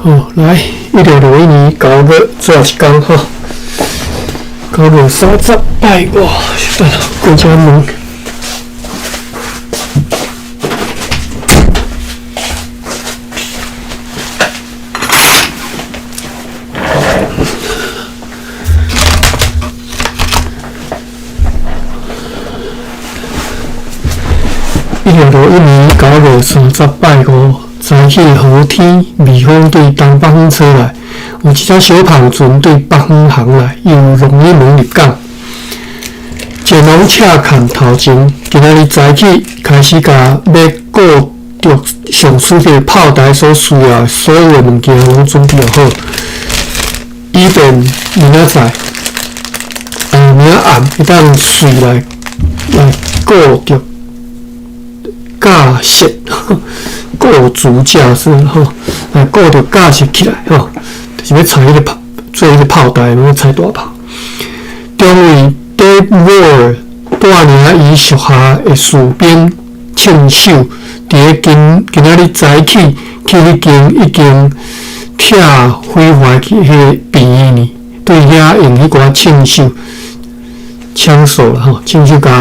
好，來，1661年9月最後一工吼，9月30拜五，等下過這門。1661年9月30拜五，早起雨天，微風對東北方吹來，有一隻小帆船對北方航來，由龍一門入港。乾隆赤崁頭前，今仔日早起開始共欲固著上書彼个炮台所需要的所有的物件攏準備好，以便明仔載，明仔暗會當隨來來固著。架設，固築架設吼，來固著架設起來吼，就是欲拆彼個炮，做彼個炮台，欲拆大炮。中尉底沃爾帶領伊屬下的士兵槍手，佇咧今今仔日早起去彼間已經拆毀壞去彼个病院呢，對遐用彼寡槍手。槍手啦吼，槍手共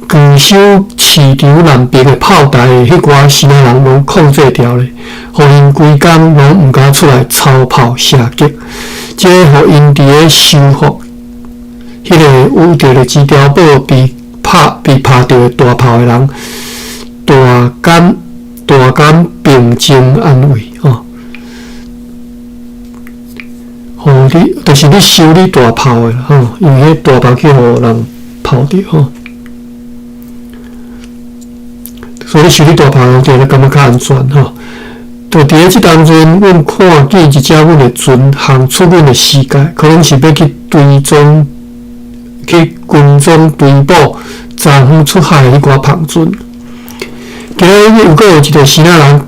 據守市場南邊的炮台的彼寡支那人攏控制牢咧，予𪜶規工攏毋敢出來操炮射擊，這予𪜶佇咧修復彼个有著的支碉堡被拍被拍著的大炮的人，大感大感平靜安慰吼。予你，就是你修理大炮的啦吼，因為彼大炮去予人炮著吼，所以你修理大炮的就感覺較安全吼。就佇咧這當陣，阮看見一隻阮的船航出阮的視界，可能是欲去追蹤、去跟蹤追捕昨昏出海的彼寡帆船。今仔日又閣有一個支那人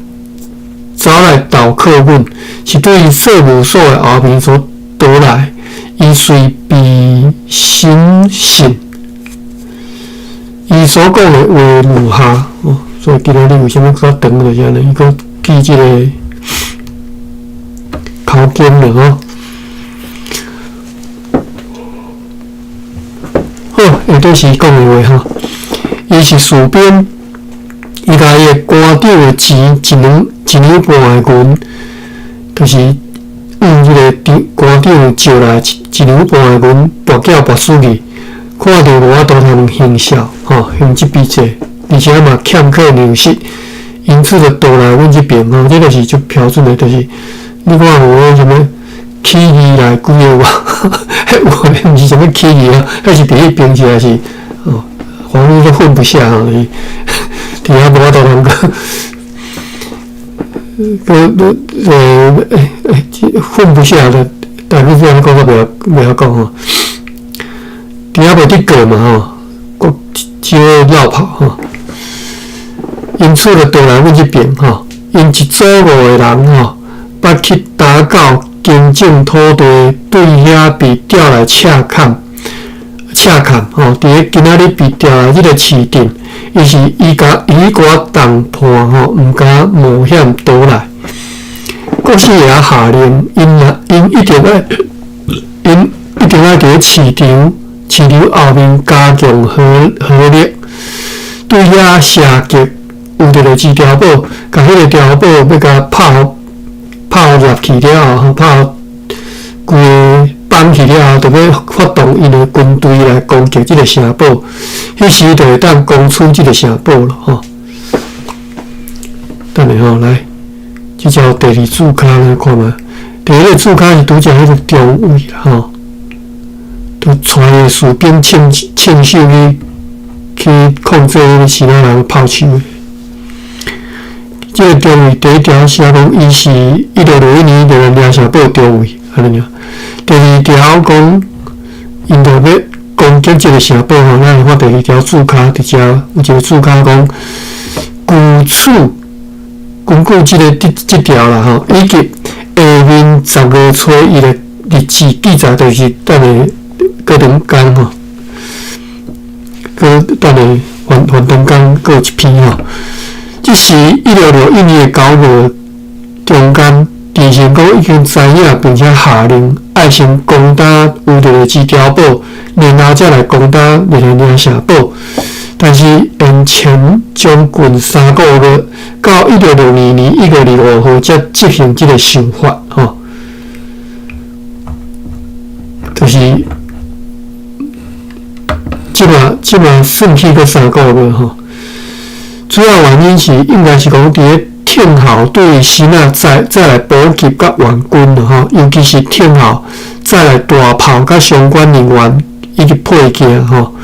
走來投靠阮，是對稅務所的後面所逃來，伊隨被審訊，伊所講的話如下，哦，所以今仔日為啥物較長就是按呢？伊閣記這個考經了吼。好，下底是伊講的話吼，伊是士兵，伊共伊的官長的錢一兩一兩半的銀，就是用彼个長官長借來一一兩半的銀，跋筊跋輸去，看著無法度通行孝，吼，還這筆債，而且嘛欠缺糧食，因此就逃來阮這邊吼，這就是足標準的，就是你看有啥物起義來幾個有，彼有毋是啥物起義啊，彼是佇彼邊是抑是哦，反正都混不下吼，就是佇遐無法度通閣。閣欸欸混不下的，大部分講較袂曉袂曉講吼，佇遐袂得過嘛吼，閣只好落跑吼。因此就倒來阮這邊吼，𪜶一組五个人吼，捌去打到行政土地，對遐被調來赤崁赤崁吼，佇咧今仔日被調來這个市鎮，伊是伊共伊彼寡同伴吼，毋敢冒險倒來。國師爺下令，𪜶若𪜶一定愛，𪜶一定愛佇咧市場市場後面加強火火力，對遐射擊有一个支碉堡，共彼个碉堡欲共拍拍入去了後，拍規个綁去了後，就欲發動𪜶的軍隊來攻擊這个城堡，彼時就會當攻取這个城堡了吼。等下吼，來，這隻第二注跤來看覓。第一个注跤是拄則彼個中尉啦吼，就帶伊的士兵槍槍手去去控制彼個支那人炮手的。這個中尉第一條寫講，伊是1661年就來掠城堡中尉，按呢爾。第二條講，𪜶就欲攻擊這个城堡吼，咱來看第二條注跤，佇遮有一個注跤講，據此根據這个這這條啦吼，以及下面10月初一的日誌記載，就是等下閣兩工吼，閣等下范范長江閣有一篇吼。這是1661年的9月中間，佇郑成功已經知影，並且下令愛先攻打有特的碉堡，然後才來攻打這个寧城堡。但是延前將近3個月，到1662年1月25號才執行這个想法，吼，就是這馬算起閣3個月吼。主要原因是應該是講佇咧聽候對新仔再來補給佮援軍啦吼，尤其是聽候再來大炮佮相關人員以及配件吼，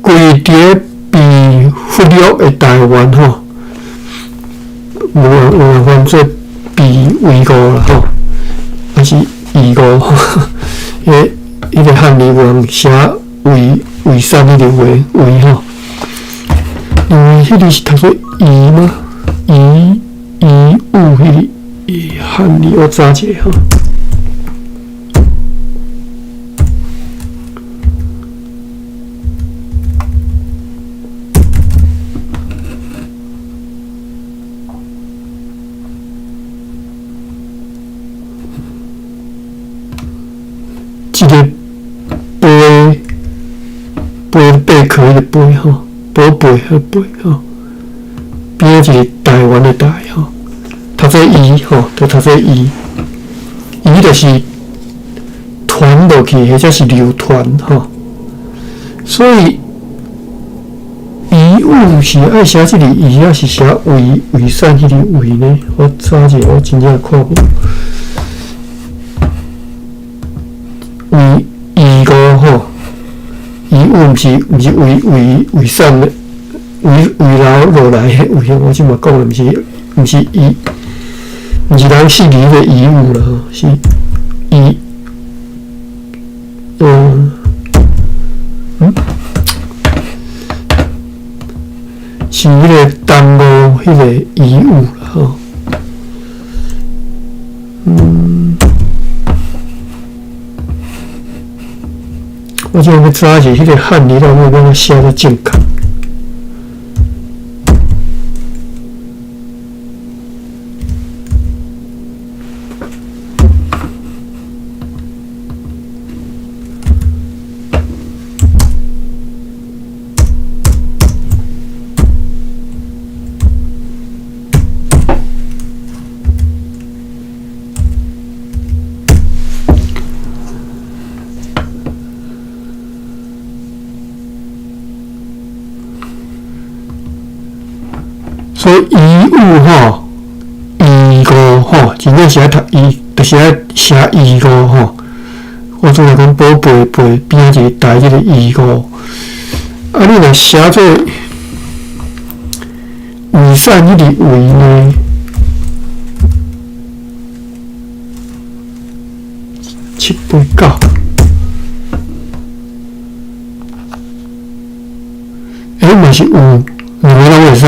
規佇咧被忽略的台灣吼，有人翻做被遺誤啦吼，還是遺誤？彼个漢字有人寫遺遺產彼个話遺吼，因為彼个是讀做遺嗎？遺遺物彼个漢字我查一下吼。這個貝貝貝殼的貝吼，寶貝的貝吼，邊仔一個台灣的台吼，讀做伊吼，就讀做伊，伊就是傳落去或者是流傳吼，所以遺物是愛寫這個遺，還是寫遺遺產彼個遺呢？我查者，我真正看無。遺遺物吼，遺物毋是遺遺遺產的，遺遺留落來的遺，我這馬講的毋是遺，毋是人死去彼個遺物啦吼，是遺，是彼個耽誤彼個遺物啦吼，我這欲查是彼个漢字，敢有辦法寫得正確？所以遺物吼，遺物吼，真正是愛讀遺，就是愛寫遺物吼。我總來講，寶貝貝邊仔一個台這個遺物，啊，你若寫做遺產彼個遺呢？7、8、9，嘛是有，兩个攏會使。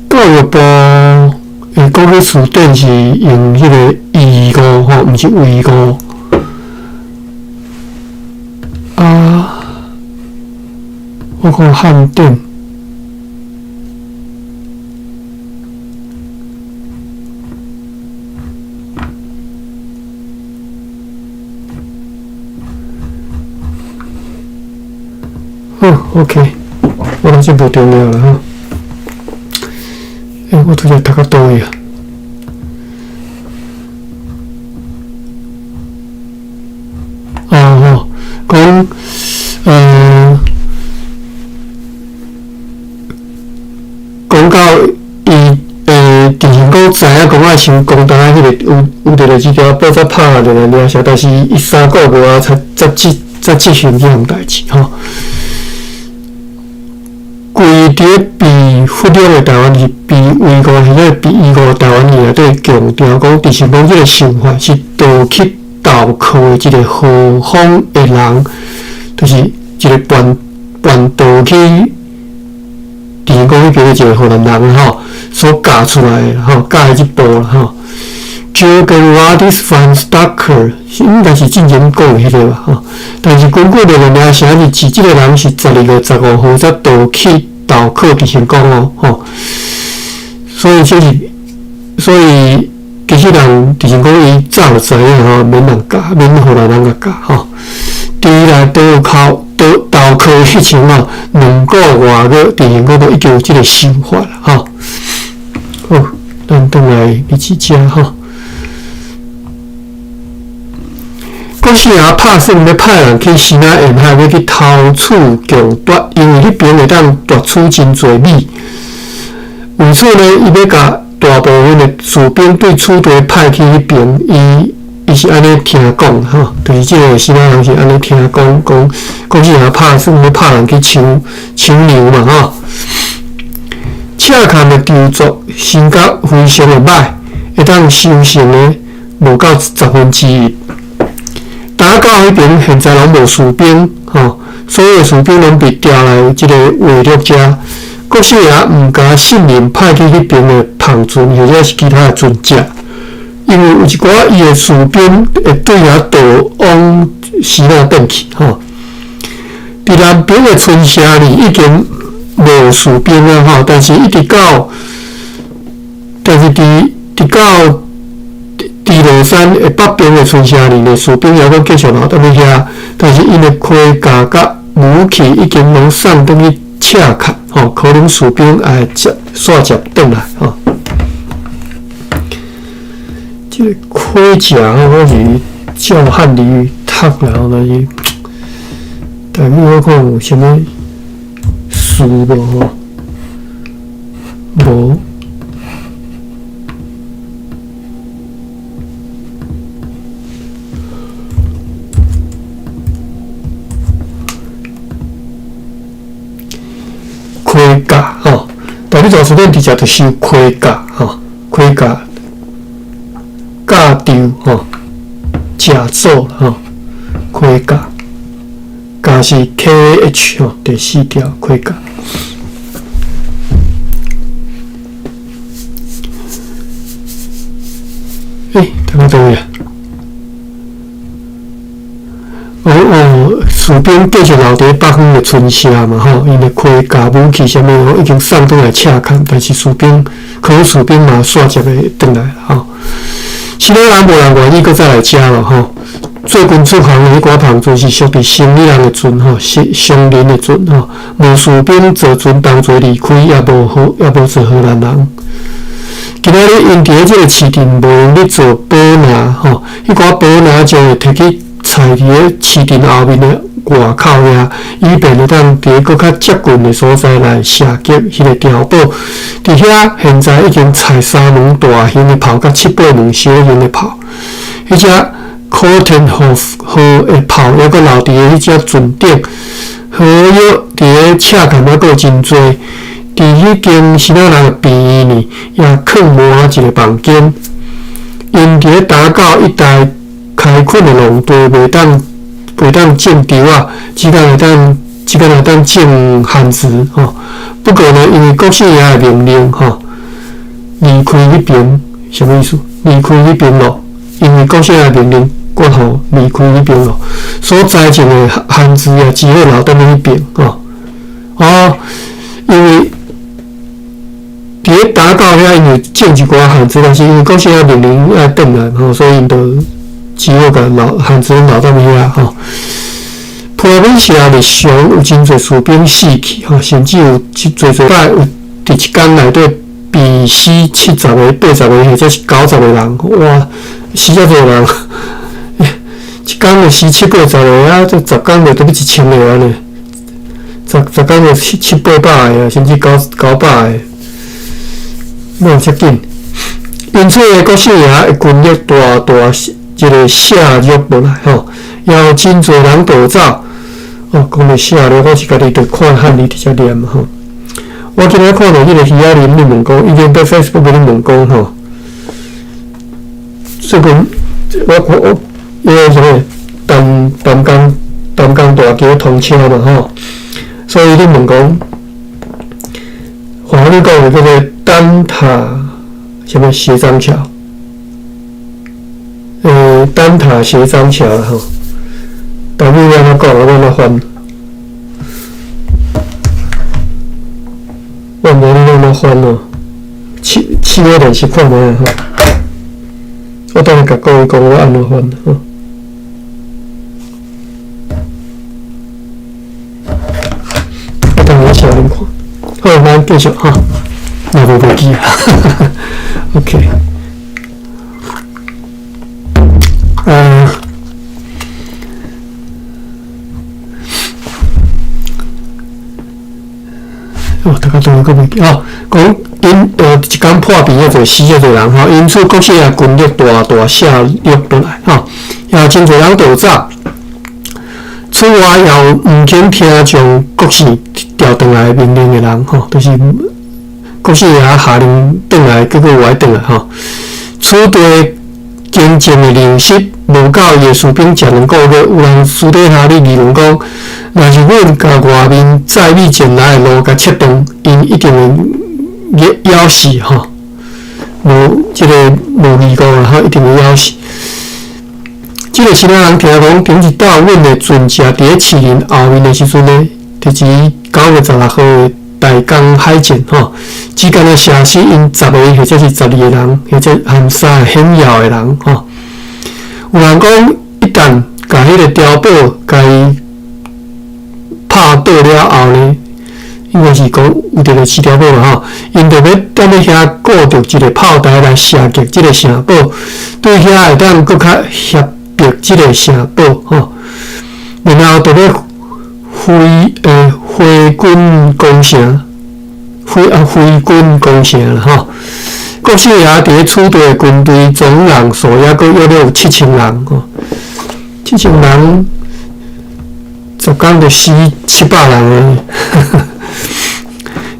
教育部的國語辭典是用彼个遺誤吼，毋是遺誤。啊，我看漢典，好，OK，我諗這無重要啦吼。我拄才讀到佗位啊？哦吼，講，講到伊，鄭成功知影講愛先攻打彼个有特的這條報才拍落來掠啥，但是伊3個月後才執行這項代誌吼。規佇咧被忽略的台灣是被遺誤，或者被遺誤台灣人內底強調講，鄭成功這个想法是盜去投靠的一个何方的人，就是一个叛叛逃去鄭成功彼邊的一个荷蘭人吼所教出來的吼，教的這部啦吼。Gerardus van Starker 應該是進前講的彼个吧吼，但是根據熱內亞寫日誌，這个人是12月15號才逃去投靠鄭成功哦吼，所以這是所以其實人鄭成功伊早就知影吼，免人教，免荷蘭人共教吼。佇來投靠投投靠彼陣吼，2個外月，鄭成功都已經有這个想法啦吼。好，咱轉來日誌遮吼。國姓爺拍算欲派人去西南沿海，欲去偷取強奪，因為彼邊會當奪取真濟米。為此呢，伊欲共大部分的士兵對此地派去彼邊，伊伊是按呢聽講吼，就是這个西南人是按呢聽講，講國姓爺拍算欲派人去搶搶糧嘛吼。赤崁的稻作成甲非常的䆀，會當收成的無到1/10。打狗彼邊現在攏無士兵，吼，所有士兵攏被調來這个衛略遮。國姓爺毋敢信任派去彼邊的帆船或者是其他的船隻，因為有一寡伊的士兵會對遐逃往西南轉去，吼。佇南邊的村社裡已經無士兵啊，吼，但是一直到，但是佇佇到。佇落山的北邊的村社裡呢，士兵猶閣繼續留踮咧遐，但是𪜶的盔甲佮武器已經攏送轉去赤崁，吼，可能士兵會接煞接轉來，吼。這个盔甲吼，我是照漢字讀啦，但是，但是我看有啥物詞無吼？無。盔甲吼，台語大辭典直接就收盔甲吼，盔甲甲胄吼，甲胄吼，盔甲，甲是 KH 吼，第四條盔甲。欸，讀到佗位啊？哦哦，士兵繼續留佇北方的村社嘛吼，𪜶的盔甲、武器啥物吼已經送轉來赤崁，但是士兵可能士兵嘛煞接會轉來吼。西南人無人願意閣再來遮咯吼。最近出航的彼寡帆船是屬佇生理人的船吼，商商人的船吼，無士兵坐船同齊離開，也無荷也無坐荷蘭人。今仔日𪜶佇咧這个市鎮無閒咧做保拿吼，彼寡保拿將會提去。菜佇咧市鎮後面的外口遐，以便會當佇咧閣較接近的所在來射擊彼个碉堡。佇遐現在已經載三門大型的炮，佮七八門小型的炮。彼隻 Kortenhoef 號的炮猶閣留佇咧彼隻船頂。火藥佇咧赤崁猶閣有真濟。佇彼間西南人的病院裡，也囥滿一個房間。𪜶佇咧打狗一帶。開墾的農地袂當袂當種稻仔，只敢會當只敢會當種番薯吼。不過呢，因為國姓爺的命令吼，離開彼邊，啥物意思？離開彼邊咯，因為國姓爺的命令，決予離開彼邊咯。所栽種的番薯也只好留踮彼邊吼。哦，因為佇咧打狗遐，因為種一寡番薯，但是因為國姓爺命令愛轉來吼，所以𪜶就。只好共留番薯留踮遐吼。普羅民社日常有真濟士兵死去吼，甚至有濟濟擺有佇一工內底病死70個、80個或者是90個人，哇！死遮濟人，一工就死七八十個啊，這十工就等於1000個按呢，十十工就七七八百個啊，甚至九九百個，哪有遮緊？因此，國姓爺的軍力大大。這个下落落來吼，也有真濟人逃走。哦，講著下落，我是家己佇看漢字佇遮念吼。我今日看著彼个魚仔林咧問講，伊經佇 Facebook 咧問講吼。最近我我因為啥物淡淡江淡江大橋通車嘛吼，所以咧問講，你講的叫做單塔啥物斜張橋？單塔斜張橋啦吼。台語要按怎講？我按怎翻？我毋知你按怎翻哦。試試咧練習看覓啊吼。我等下共各位講我按怎翻吼。我等下寫恁看。好，咱繼續哈。若無袂記啊。OK。哦，大家都閣袂記哦。講𪜶一工破病遐濟死遮濟人吼，因此國勢也軍力大大下落落來吼，也真濟人逃走。此外，也有毋肯聽從國姓調轉來命令的人吼，就是國姓也下令轉來，結果無愛轉來吼。此地堅正的認識無夠伊的士兵食兩個月，有人私底下咧議論講，若是阮共外面載米前來的路共切斷，𪜶一定會枵死吼。無這个無疑顧啦吼，一定會枵死。這个希臘人聽講，頂一擺阮的船隻佇咧士林後面的時陣呢，就是9月16號的大江海戰吼，只干焦射死𪜶10個或者是12個人，或者含三個險要的人吼。有人講，一旦共彼个碉堡共伊拍倒了後呢，應該是講有一個市碉堡嘛吼，𪜶就欲踮咧遐顧著一個炮台來射擊這個城堡，對遐會當閣較脅迫這個城堡吼，然後就欲揮軍攻城，揮軍攻城啦吼。國姓爺佇咧此地的軍隊總人數抑閣約略有7000人吼，7000人10工就死700人啊，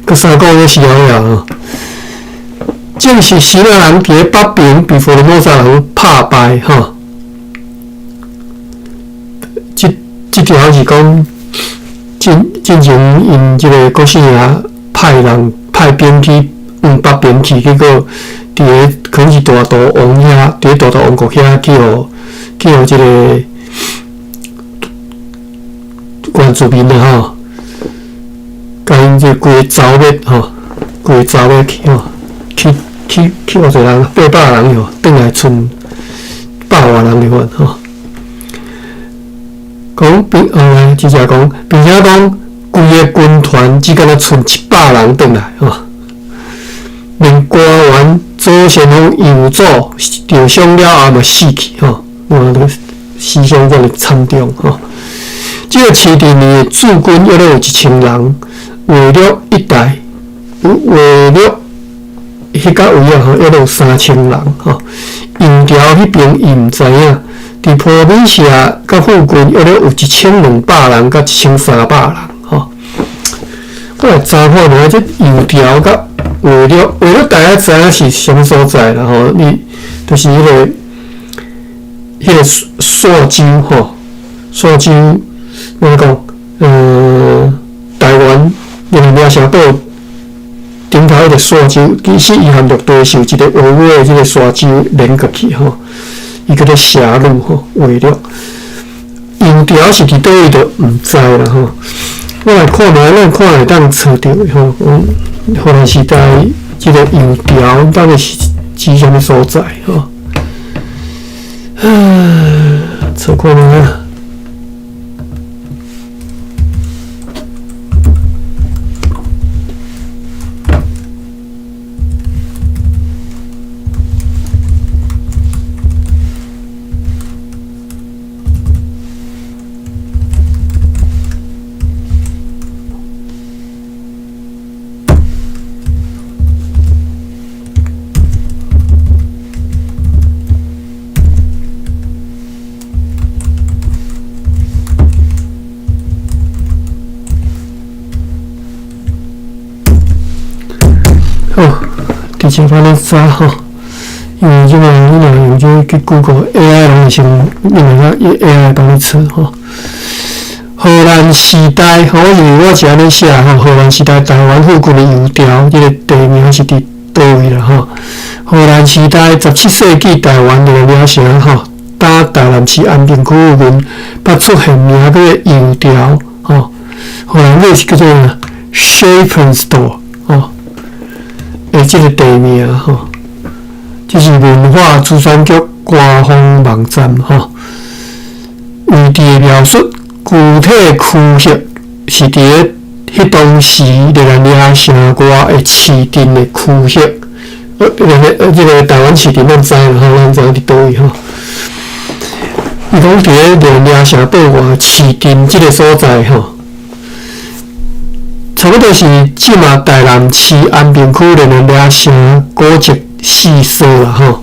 閣3個月死了了吼。正是希臘人佇咧北邊被佛羅摩薩人拍敗吼。這條是講進前𪜶這个國姓爺派人派兵去往北邊去，結果佇咧可能是大肚王遐，佇咧大肚王國遐去予這个原住民啊吼，共𪜶這規个剿滅吼，規个剿滅去吼，去偌濟人，800人哟，轉來賰100外人的款吼。講並來直接講，並且講規个軍團只干焦賰700人轉來吼。連官員左先鋒楊祖受傷了後嘛死去吼，哇，這個死傷遮爾慘重吼。這個市鎮的駐軍約有1000人，衛略一帶，衛略彼個位啊吼，約有3000人吼。引條彼邊伊毋知影，佇波美社佮附近約有1200人佮1300人吼。我來查看覓，這油條佮衛略，衛略大家知影是啥物所在啦吼？你就是彼个沙洲吼，沙洲，怎講？台灣林城堡頂頭彼个沙洲，其實伊和陸地是有一个微微的這个沙洲連過去吼，伊叫做霞路吼，衛略。油條是佇佗位就毋知啦吼。我來看覓，咱看會當揣著的吼。荷蘭時代這个油條到底是指啥物所在吼？揣看覓啊？好，直接幫你查吼，因為這個你若用這個去 Google AI 攏會先，你若用 AI 幫你查吼。好，荷蘭時代，吼，我認為我是按呢寫吼，荷蘭時代台灣附近的油條，這個地名是佇佗位啦吼。荷蘭時代17世紀台灣熱蘭城吼，搭台南市安平區附近，捌出現名叫做油條吼。荷蘭語是叫做 Schepenstol 吼，的這個地名吼，這是文化資產局官方網站吼。位置的描述。具體區域是佇咧彼當時熱那亞城外的市鎮的區域，這個台灣市鎮咱知啦吼，咱知影佇佗位吼。伊講佇咧熱那亞城島外市鎮這個所在吼，差不多是這馬台南市安平區熱那亞城古蹟四所啦吼。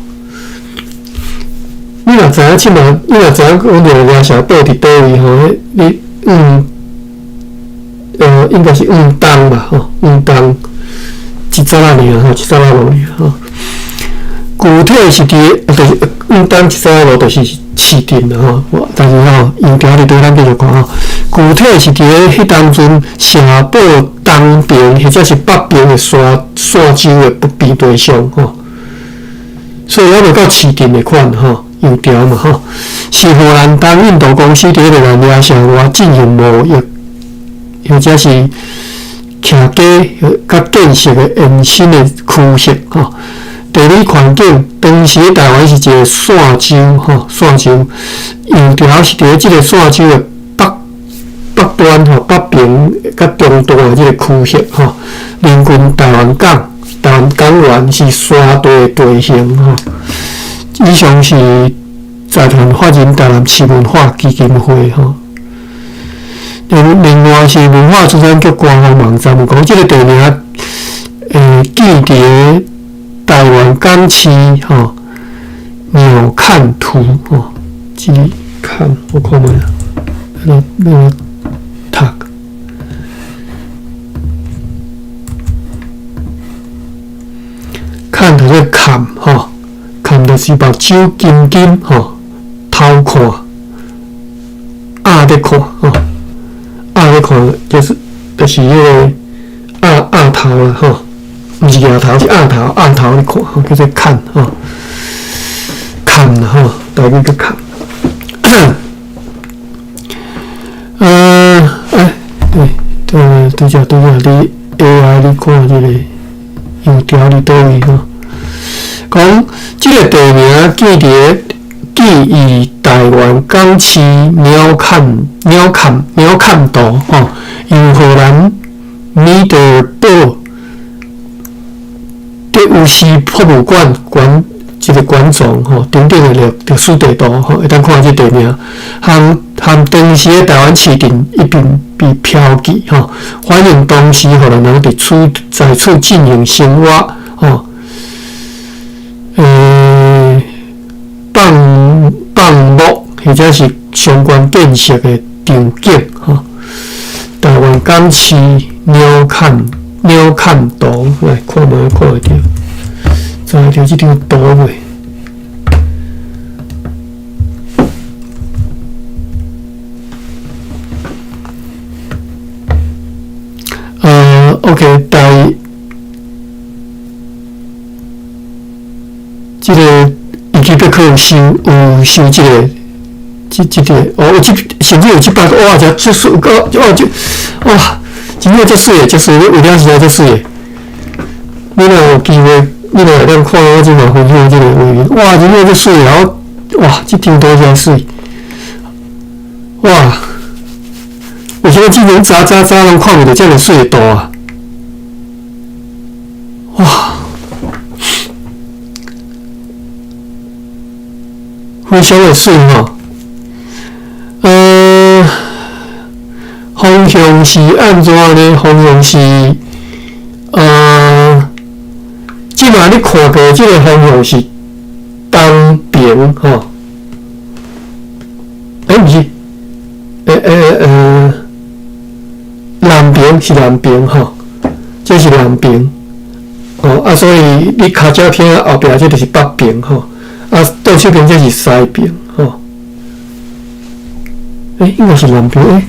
你若知影這馬，你若知影講熱那亞城島佇佗位吼？你應該是往東吧吼，往東一站仔爾吼，一站仔路爾吼。具體是佇，就是往東一站仔路，就是市鎮啦吼。但是吼，油條佇佗，咱繼續看吼。具體是佇咧彼當陣，城堡東邊或者是北邊的山山丘的北邊地上吼。所以猶未到市鎮的款吼。油條嘛吼，是荷蘭東印度公司佇咧熱那亞城外進行貿易，或者是徛家佮建設的延伸的區域吼。地理環境，當時台灣是一個沙洲吼，沙洲油條是佇咧這個沙洲的北北端吼，北邊佮中段的這個區域吼，鄰近台灣港，台灣港灣是山地的地形吼。以上是財團法人台南市文化基金會吼。另外是文化資產局官方網站有講，這個地名記佇咧台灣港市吼鳥瞰圖吼，這個看我看覓啊，那那讀。看就是看吼。看就是目睭金金吼，偷看，鴨咧看吼，鴨咧看就是彼個鴨鴨頭啦吼，毋是額頭，是鴨頭，鴨頭咧看吼，叫做看吼，看啦吼，台語叫看。哎，對，對，對只對只，你 AI 你看這個油條佇佗位吼？講這個地名記佇記憶台灣港市鳥瞰鳥瞰鳥瞰圖吼，由荷蘭米德爾堡德烏斯博物館館一個館藏吼等等的歷歷史地圖吼，會當看這地名，含含當時的台灣市鎮一併被標記吼，反映當時荷蘭人佇此在此進行生活吼。放放牧或者是相關建設的場景吼，台灣港市鳥瞰鳥瞰圖來看無看會著，知著這張圖未？OK，台。這個維基百科有收有收這個，這這個哦，有這甚至有這擺哇，這這水個哇這哇，真正足媠的，足媠，有了實在足媠的。你若有機會，你若會當看我這馬分享這個畫面，哇，真正足媠的，我哇，這張圖真媠，哇，為啥物之前早早早攏看袂著遮爾媠的圖啊？哇！非常的媠吼，方向是按怎呢？方向是，這馬你看過這個方向是東邊吼，毋是，南邊是南邊吼，這是南邊，吼啊，所以你跤腳偏後壁這就是北邊吼。啊，右手邊這是西邊，吼。應該是南邊，欸，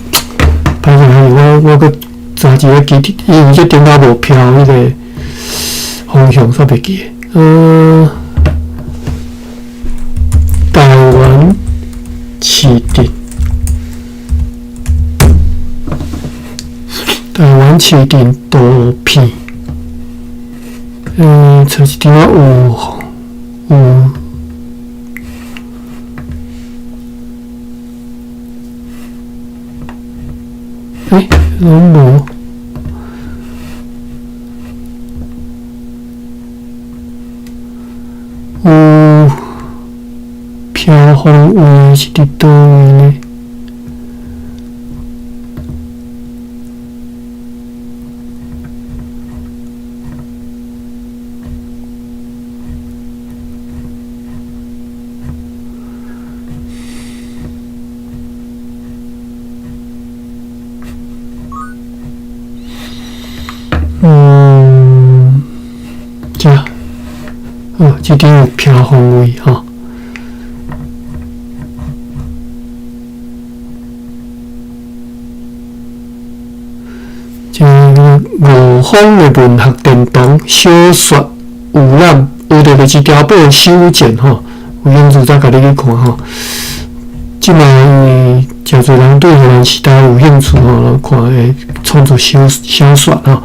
歹勢，我閣查一下其，因為這頂頭無標彼個方向，煞袂記。台灣市鎮，台灣市鎮圖片，找一張有，攏無。有飄風位是佇佗位呢？這，哦，這張有飄風位吼。這五方的文學殿堂小說遊覽，有著就是碉堡修建吼，有興趣再共你去看吼。這擺因為誠濟人對荷蘭時代有興趣吼，看會創作小小說吼。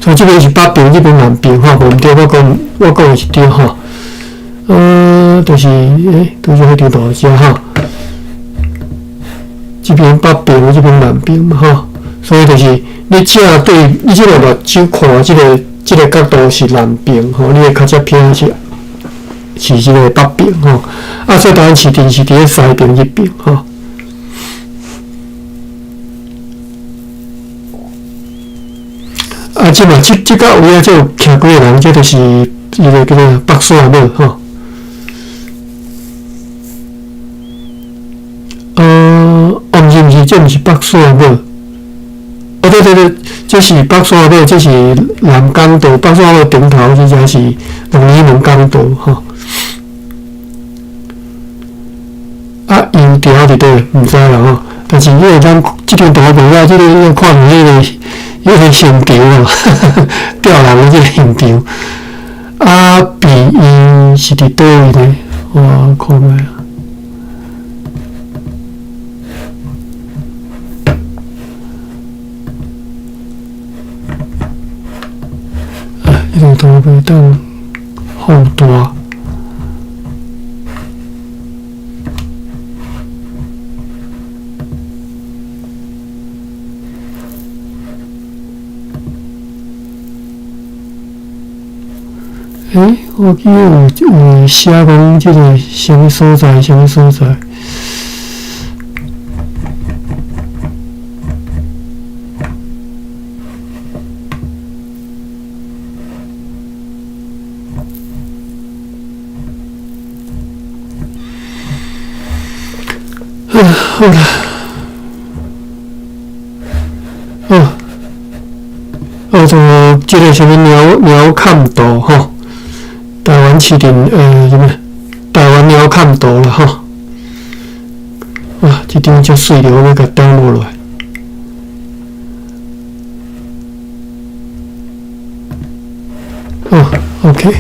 所以這邊是北邊，這邊南邊吼，無毋對，我講的是對吼。就是拄則彼張圖遮吼，這邊北邊，這邊南邊嘛吼。所以就是你正對，你這個目睭看這個角度是南邊吼，你的跤隻偏是這個北邊吼。啊，所以台灣市鎮是佇咧西邊這邊吼。啊，這嘛，這個位啊，這有徛幾個人，這就是伊個叫做北沙帽吼。哦，毋是毋是，這毋是北沙帽。哦，對對對，這是北沙帽，這是南港島，北沙帽頂頭這才是龍里門港道吼。啊，油條佇佗？毋知啦吼。但是因為咱這張圖袂歹，這個已經看到彼個現場哦，吊人的這個現場。啊，鼻伊是佇佗位呢？我看覓啊。啊，這張圖袂當放大。我記得有寫講這個啥物所在，啥物所在。好啦，哦，哦，就這個啥物鳥瞰圖吼。台灣市鎮啥物？台灣鳥瞰圖啦吼！哇，這張遮媠著，我欲共 download 落來。哦，OK。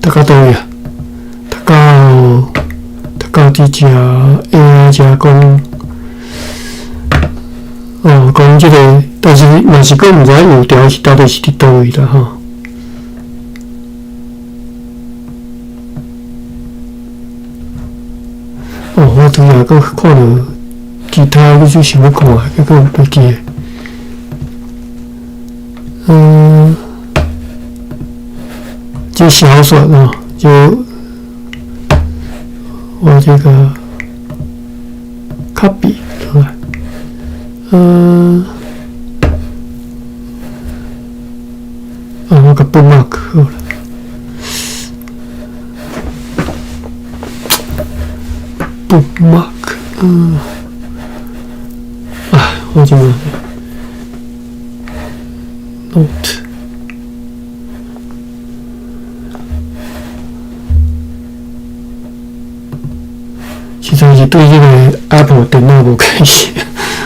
讀到佗位啊？讀到佇遮 AI 遮講，哦，講這個。但是嘛是閣毋知影油條是到底是佇佗位啦吼。哦，我拄才閣看著其他，我就想欲看，結果袂記得。這小說哦，就我這個 copy 出來，啊，我共 bookmark 好了。bookmark，啊，我這個 note，實在是對這个 Apple 電腦無關係，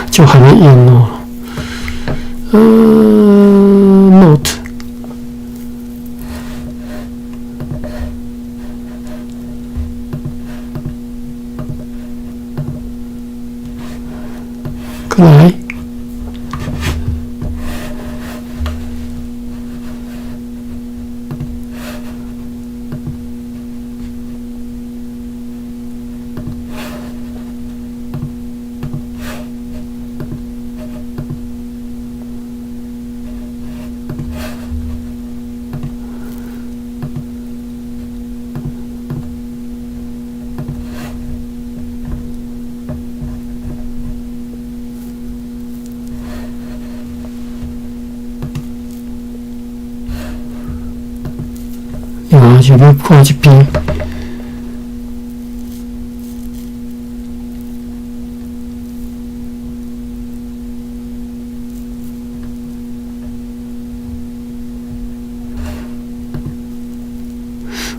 就罕用哦。Note。過來。我是欲看這篇。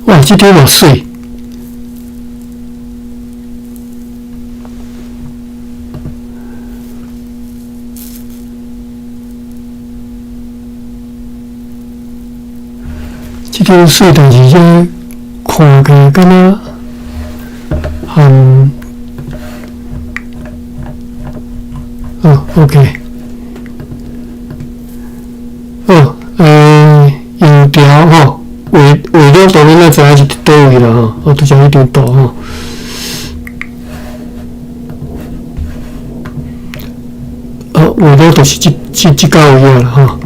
哇，這張嘛媠！這張媠，但是這看起來敢若含哦，OK，哦，油條吼，畫畫了當然咱知影是佇佗位啦吼，哦，拄才彼張圖吼。哦，畫了就是這這到位啊啦吼。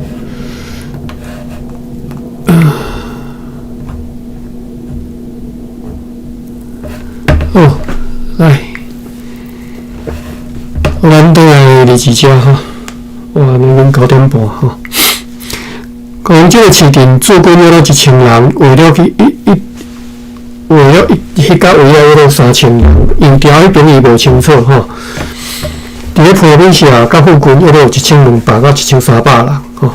哦，來，咱倒來日誌遮吼，哇，已經9點半吼。講這个市鎮駐軍約了1000人，圍了去一一圍了一彼甲圍了約了3000人，油條彼邊伊無清楚吼。佇咧坡尾下佮附近約了有1200到1300人吼。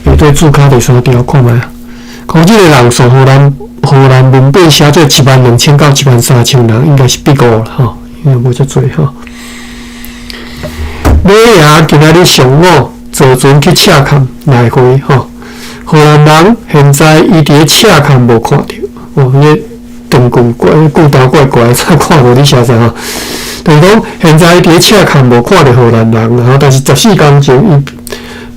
下底注卡第三條看覓啊？講這个人數荷蘭文本寫做12000到13000人，應該是筆誤啦吼，因為無遮濟吼。尾仔今仔日上午坐船去赤崁來回吼，荷蘭人現在伊佇咧赤崁無看著，哦，伊个長棍怪骨頭怪怪，才看無你寫啥吼。就是講現在伊佇咧赤崁無看著荷蘭人，吼，但是14工前伊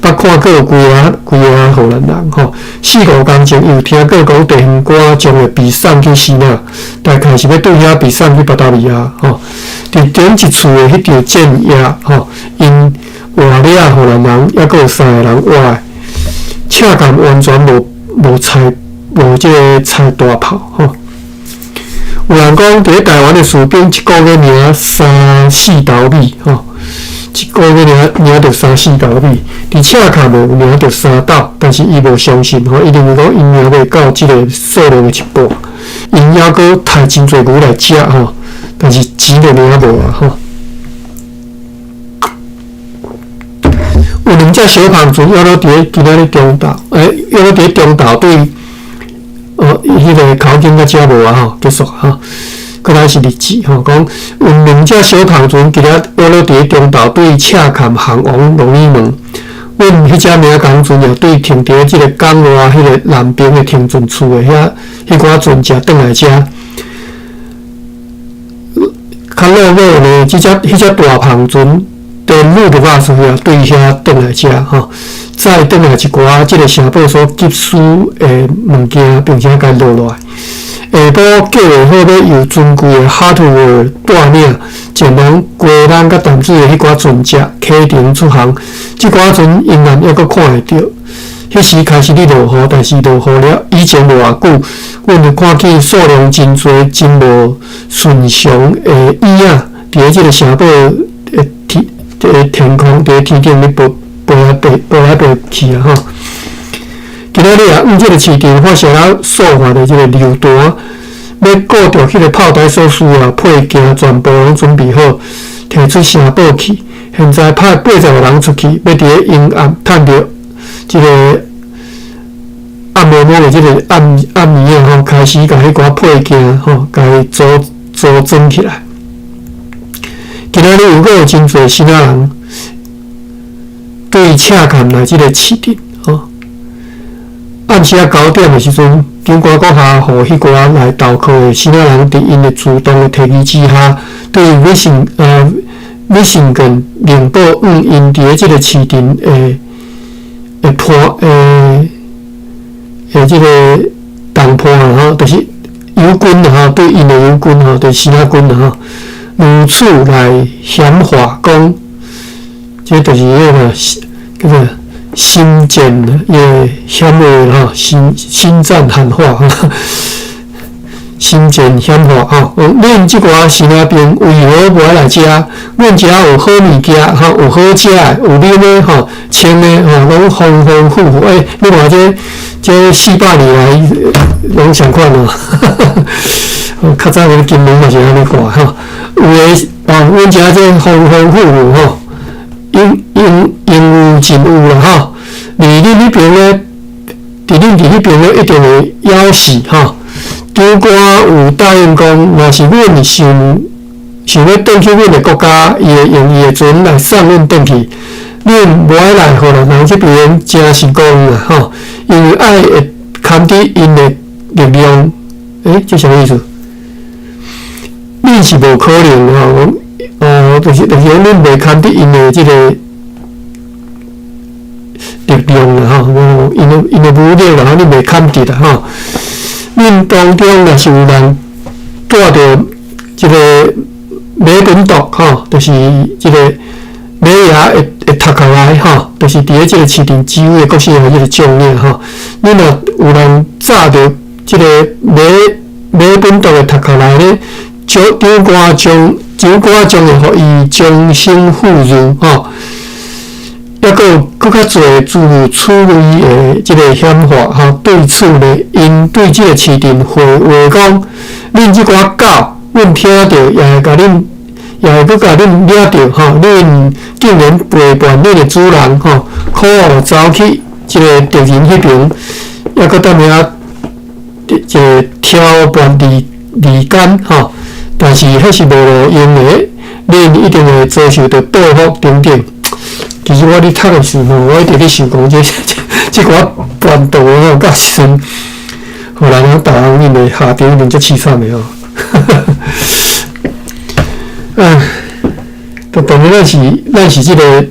捌看過幾仔幾仔荷蘭人吼。四五工前伊有聽過講地方官將會被送去支那，大概是欲對遐被送去巴達維亞吼。佇頂一次的彼場戰役吼，𪜶活掠荷蘭人，猶閣有三个人活的。赤崁完全無拆無這个拆大炮吼。有人講佇咧台灣的士兵一个月領三四斗米吼，一个月領著三四斗米。佇赤崁無領著3斗，但是伊無相信吼，伊認為講𪜶領袂到這个數量的一半，𪜶猶閣刣真濟牛來食吼，但是錢就領無啊吼。有兩隻小帆船，猶閣佇咧今仔日中晝，猶閣佇咧中晝對，哦，彼个口徑到遮無啊吼，結束吼。過來是日誌吼，講有兩隻小帆船，今仔猶閣佇咧中晝對赤崁航王龍椅門。阮彼隻名工船也對停佇咧這个港外彼个南邊的停船處的遐，彼寡船隻轉來遮。較落尾呢，這隻彼隻大帆船。登陸的話是啊，對遐轉來遮吼，再轉來一寡這个城堡所急需的物件，並且共落落來。下晡計劃好欲由尊貴的哈圖爾帶領前往基隆佮淡水的彼寡船隻啟程出航。這寡船永遠猶閣看會著。彼時開始咧落雨，但是落雨了以前無偌久，阮就看見數量真濟、真無尋常的椅仔，佇咧這个城堡的天。佇天空，佇天頂咧飛飛來飛飛來飛去啊！吼，今仔日啊，往這个市場發生了數發的這个流彈，欲顧著彼个炮台所需要配件，全部攏準備好，提出城堡去。現在派80個人出去，欲佇咧陰暗趁著這个暗暝暝的這个暗暗暝啊吼，開始共彼寡配件吼，共伊組裝起來。今仔日犹閣有真濟支那人對赤崁來這个市鎮，吼。暗時仔9點的時陣，長官閣下予彼寡來投靠的支那人，佇𪜶的自動的提議之下，對米辛根寧堡向𪜶佇咧這个市鎮的的伴的的這个同伴啦吼，就是友軍啦吼，對𪜶的友軍吼，就是支那軍啦吼，如此來險話講，這就是彼个叫做心戰彼个險話吼，心戰喊話吼，心戰險話吼。恁這寡支那兵為何無愛來遮？阮遮有好物件吼，有好食的，有啉的吼，穿的吼，攏豐豐富富。欸，你看這這400年來攏相款哦。較早阮金門嘛是按呢掛吼，有的哦，阮遮這豐豐富富吼，應應應有盡有啦吼。而恁彼邊咧，佇恁佇彼邊咧，一定會枵死吼。長官有答應講，若是阮想想欲轉去阮的國家，伊會用伊的船來送阮轉去。恁無愛來荷蘭人這邊，誠是戇啦吼！因為愛會堪得𪜶的力量。欸，這啥物意思？恁是無可能吼，哦，就是講恁袂堪得𪜶的這个力量啦吼，無𪜶的武力啦吼，恁袂堪得啦吼。恁當中若是有人帶著這个梅本毒吼，就是這个梅亞會頭殼來吼，就是佇咧這个市鎮指揮的國姓的這个將領吼。恁若有人炸著這个梅本毒的頭殼來咧，長官將會予伊終身婦孺吼。抑閣有閣較濟諸如此類的這个險話吼，對此呢，𪜶對這个市鎮回話講：恁這寡狗，阮聽著也會共恁，也會閣共恁掠著吼。恁竟然背叛恁的主人吼，可惡走去這个敵人彼邊，抑閣踮遐這个挑撥離間吼。但是彼是無路用的，恁一定會遭受著報復等等。其實我咧讀的時吼，我一直咧想講這這寡叛徒吼，到時陣，予人台灣𪜶的下場一定足淒慘的吼。唉，但當然咱是這个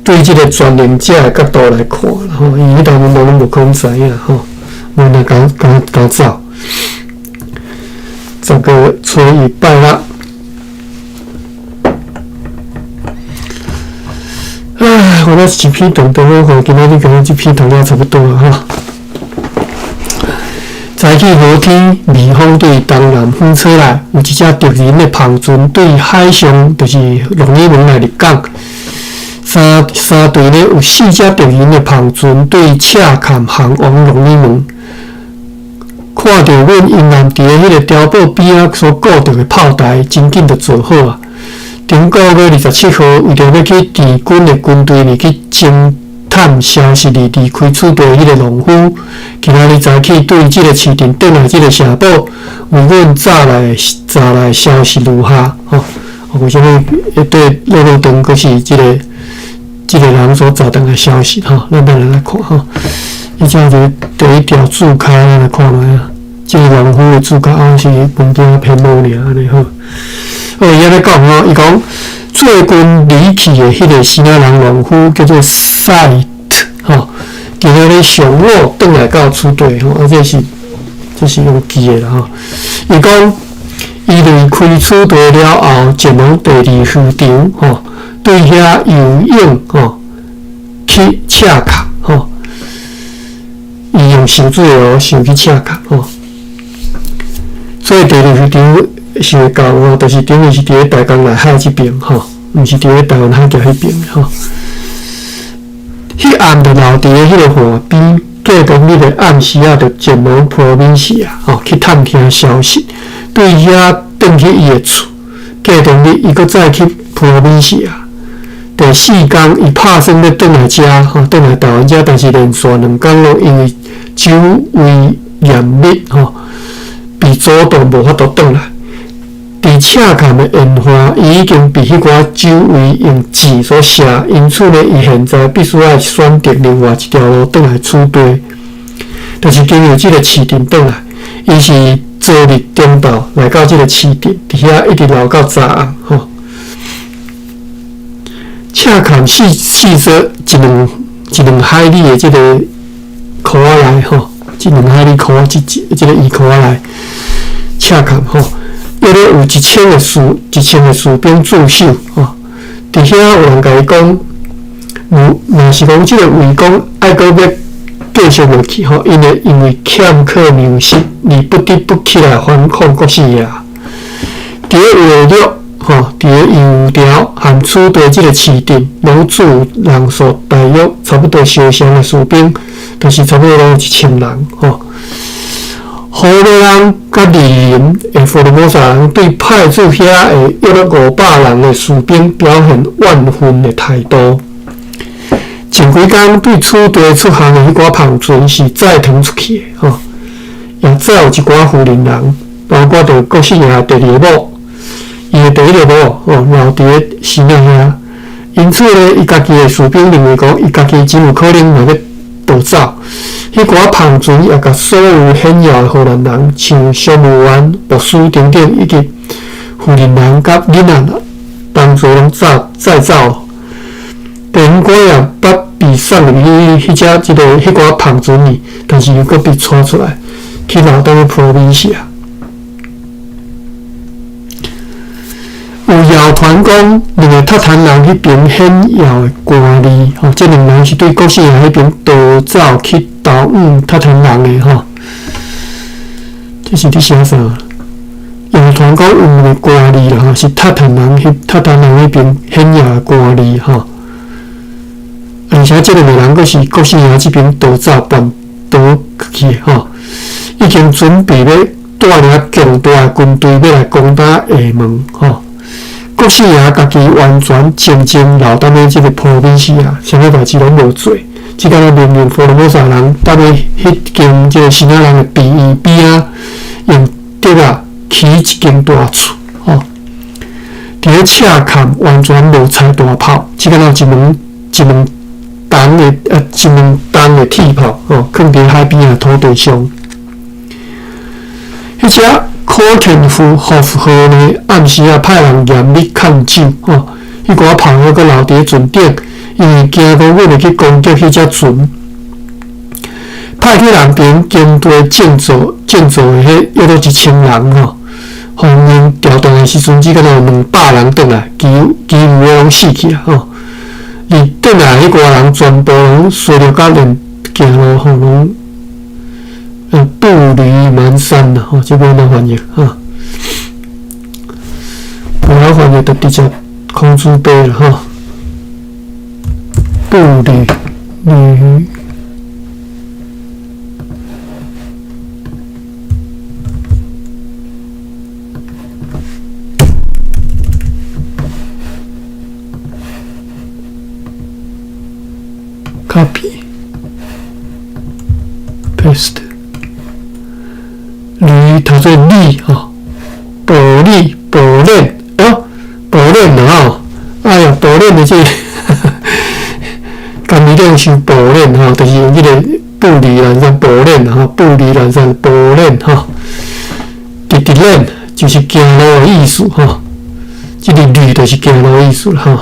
對這个全能者的角度來看啦吼，因為彼當陣攏無可能知影吼，無若共共共走。十月初一拜六。唉，我那是一篇長長吼，今仔日講這篇讀了差不多啊吼。早起好天，微風對東南風吹來，有一隻敵人的帆船對海上，就是鹿耳門來入港。三隊呢有四隻敵人的帆船對赤崁航往鹿耳門。看著阮英艦佇咧彼个碉堡邊仔所固著的炮台，真緊就做好啊！頂個月27號，為著欲去敵軍的軍隊裡去偵探消息而離開此地彼个農夫，今仔日早起對這个市鎮轉來這个城堡，為阮早來消息如下：吼，為啥物會對落落長閣是這个人所造成的消息？吼，咱等下來看吼。伊這一第一條註腳，咱來看覓啊。這个農夫的註腳啊，是文件編號爾按呢好。哦，伊按呢講吼，伊講最近離去的彼个支那人農夫叫做賽特吼，今仔日上午轉來到此地吼，啊，這是用記的啦吼。伊講伊離開此地了後，前往第二漁場吼，對遐游泳吼去赤崁吼，伊用泅水哦，泅去赤崁吼。所以第二漁場想會到吼，就是等於是佇咧大江內海這邊吼，毋是佇咧台灣海峽彼邊吼。彼暗就留佇咧彼个岸邊，過當日的暗時仔，就前往波敏市啊，吼去探聽消息。對遐轉去伊的厝，過當日伊閣再去波敏市啊。第四工，伊拍算欲轉來遮，吼，轉來台灣遮，但是連續2工攏因為守衛嚴密，吼，被阻擋無法度轉來。伫赤崁的沿岸，伊已经被彼寡守卫用箭所射，因此呢，伊现在必须爱选择另外一条路转来此地，就是经由这个市镇转来。伊是昨日中昼来到这个市镇，伫遐一直留到早暗吼。赤崁四四座一两一两海里的这个箍仔内吼，一两海里箍仔，这个伊箍仔内赤崁吼。约咧有1000个士兵驻守吼，伫遐有人共伊讲，若是讲这个围攻爱阁欲继续落去吼，𪜶会因为欠缺粮食而不得不起来反抗国姓爷。伫咧画略吼，伫咧油条和此地这个市镇，拢驻人数大约差不多相像的士兵，就是差不多拢有1000人吼。荷兰佮二林的福尔摩沙人对派驻遐的约莫500人的士兵表现怨恨的态度。前几工对此地出航的彼寡帆船是载糖出去的吼，也载有一寡富人人，包括著国姓爷第二个某，伊的第一个某吼留伫咧新的遐。因此呢，伊家己的士兵认为讲，伊家己真有可能嘛欲逃走。彼寡帆船也共所有显要的荷兰人，像商务员、牧师等等，以及妇人人佮囡仔同齐拢载载走。第五个也捌被送入去彼只这个彼寡帆船里，但是又阁被带出来，去留踮咧普罗米西亚。有谣传讲，两个塔坦人彼边显要的官吏，吼，这两人是对国姓爷彼边逃走去投向塔坦人的吼。这是伫写啥？谣传讲有两个官吏啦，吼，是塔坦人彼塔坦人彼边显要的官吏吼。而且这两个人阁是国姓爷这边逃走叛逃去的吼，已经准备欲带领强大的军队欲来攻打厦门吼。国姓爷家己完全静静留踮咧这个普罗米西亚，啥物代志拢无做，只敢若命令福尔摩沙人踮咧彼间这个新仔人的病院边仔，用竹仔起一间大厝吼。伫咧赤崁完全无拆大炮，只敢若一门一门重的一门重的铁炮吼，囥伫海边的土地上。彼只可天夫霍夫号呢，暗时啊派人严密看守吼，彼寡炮犹阁留伫咧船顶，因为惊讲阮会去攻击彼只船。派去南边军队建造建造的彼约莫1000人吼，方面调动的时阵，只敢若有200人转来，其其余的拢死去啊吼。而转来彼寡人全部拢衰落甲连行路吼拢步履蹒跚啦吼，这欲按怎翻译哈？无晓翻译就直接孔子爸啦吼。步履履 copy paste 履读做履吼，步履步练哦，步练啦吼，哎呀，步练的这个，甘美练是步练吼，就是用这个步履蹒跚步练吼，步履蹒跚步练吼，直直练就是行路的意思吼，这个履就是行路的意思啦吼，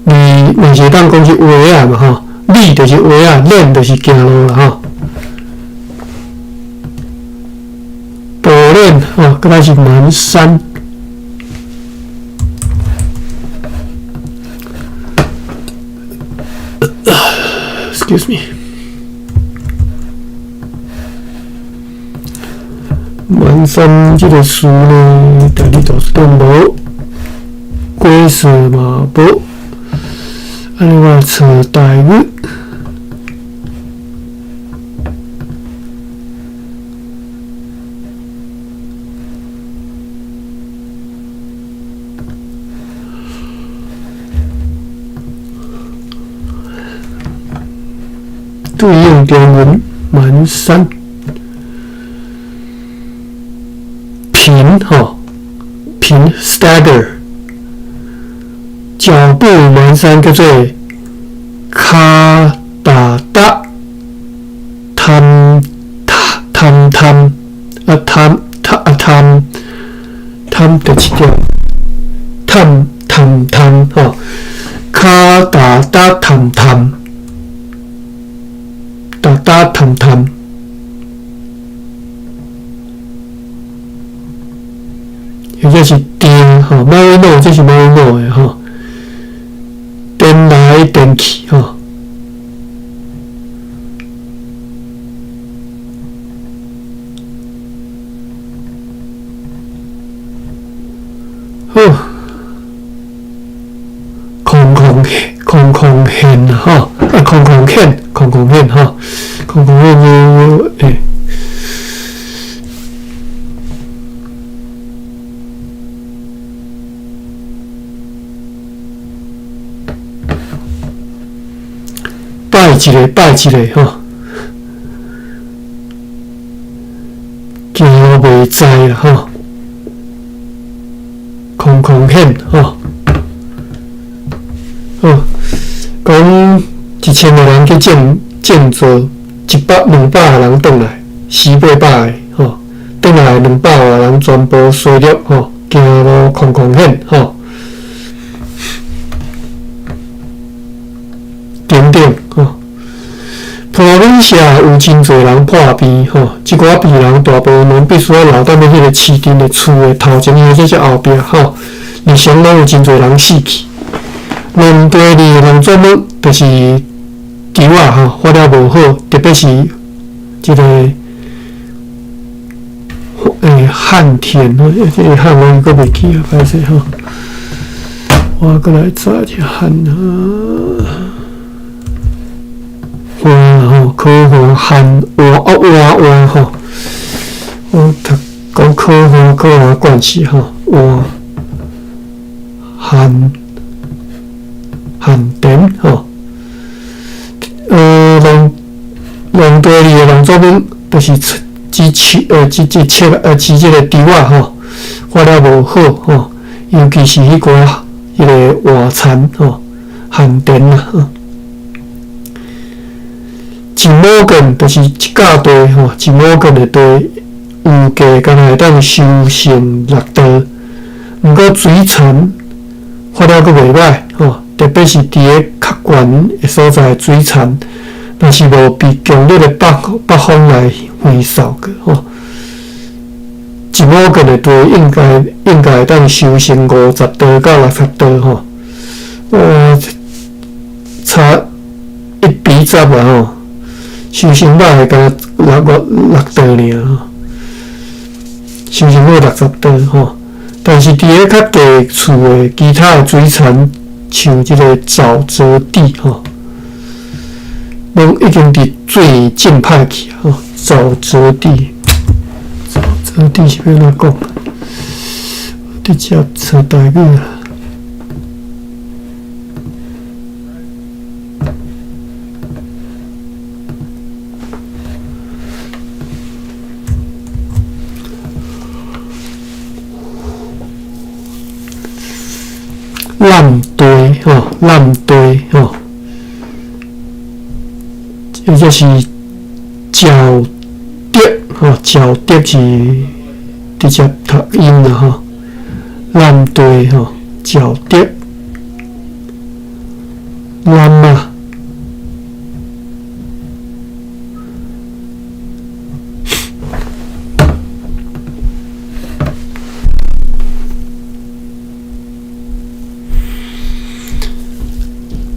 履嘛是会当讲是鞋仔嘛吼，履就是鞋仔，练就是行路啦吼。步练吼，阁来是蹒跚。Excuse me。蹒跚这个词呢，台语图书馆无，鬼事嘛无，按呢我找台语。对应中文蹒跚，贫吼，贫 stagger，腳步蹣跚叫做跤踏踏，探探探啊探探啊探探第七點，探探探吼，跤踏踏探探，踏踏探探，或者是電吼，馬尾諾，這是馬尾諾的吼，顛來顛去吼。好，空空空空現吼，啊空空現，空空現吼，空空現就欸。拜一个，拜一个吼，行路袂知啦吼，空空現吼，好，講1000個人去建建造，100、200個人轉來，四八百個吼，轉來200外人全部衰落吼，行路空空現吼，等等吼。普羅米社有真濟人破病吼，這寡病人大部分攏必須愛留踮咧彼個市鎮的厝的頭前或者是後壁吼，日常攏有真濟人死去。農地裡的農作物就是稻仔吼，發了無好，特別是這個旱田，這個旱我閣袂記啊，歹勢吼，我閣來查一下旱啊。旱吼，可旱旱旱啊旱旱吼，我讀講可旱可旱關係吼，旱旱旱田吼，農農地裡的農作物就是只切只只切只這個稻仔吼，發了無好吼，尤其是彼個彼個旱田吼，旱田啊。一亩根就是一甲地吼，一亩根的地有价，敢若會當收成6袋。毋過水田發了閣袂歹吼，特別是佇咧較懸的所在，水田若是無被強烈的北北風來橫掃過吼，一畝根的地應該應該會當收成50袋到60袋吼，差1比10啊吼。收成歹的，敢若六五六袋爾吼，收成好60袋吼。但是佇咧較低處的其他的水田，像這個沼澤地吼，攏已經佇水浸歹去吼。沼澤地，沼澤地是欲按怎講？直接查台語啊。濫地吼，濫地吼，或者是沼澤吼，沼澤是直接讀音啦吼，濫地吼，沼澤，濫啊。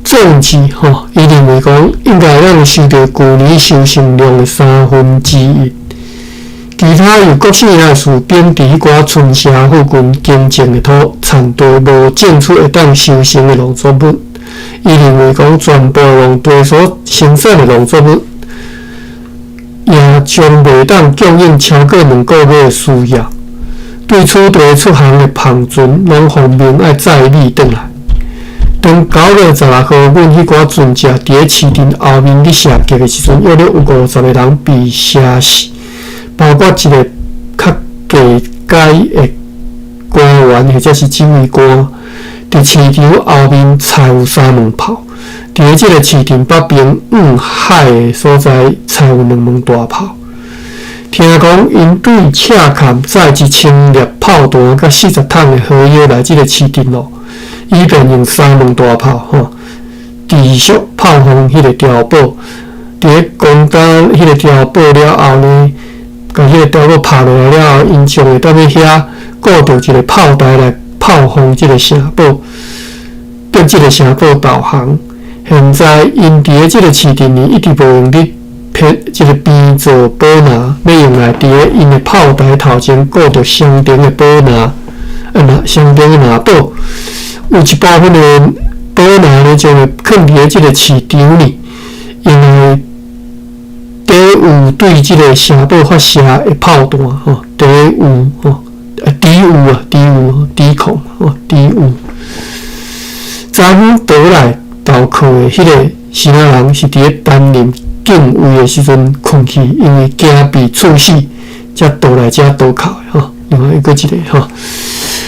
政治吼，伊認為講應該咱收著舊年收成量的1/3。其他有各式的士兵佇彼寡村社附近耕種的土田地無種出會當收成的農作物，伊認為講全部農地所生產的農作物，也將袂當供應超過兩個月的需要。對此地出航的帆船，攏奉命愛載米轉來。當9月16號，阮彼寡船隻佇咧市鎮後面咧射擊的時陣，約略有50個人被射死，包括一個較低階的官員或者是指揮官。佇市場後面載有三門炮，佇咧這个市場北邊向海的所在載有兩門大炮。聽講𪜶對赤崁載1000粒炮彈佮40桶的火藥來這个市鎮咯，以便用三門大炮吼持續炮轟彼个碉堡。佇咧攻打彼个碉堡了後呢，共彼個碉堡拍落來了後，𪜶將會當咧遐固著一个炮台來炮轟這个城堡，逼這个城堡投降。現在𪜶佇咧這个市鎮呢，一直無用咧編這个編造寶拿，欲用來佇咧𪜶的炮台頭前固著雙重的寶拿，雙重的拿寶。有一部分的寶拿呢，將會囥佇咧這个市場裡，用來抵禦對這个城堡發射的炮彈，吼，抵禦吼，抵禦啊，抵禦，抵抗，吼，抵禦。昨昏倒來投靠的彼个支那人是佇咧擔任警衛的時陣睏去，因為驚被處死，才倒來遮投靠的吼。另外閣一个吼，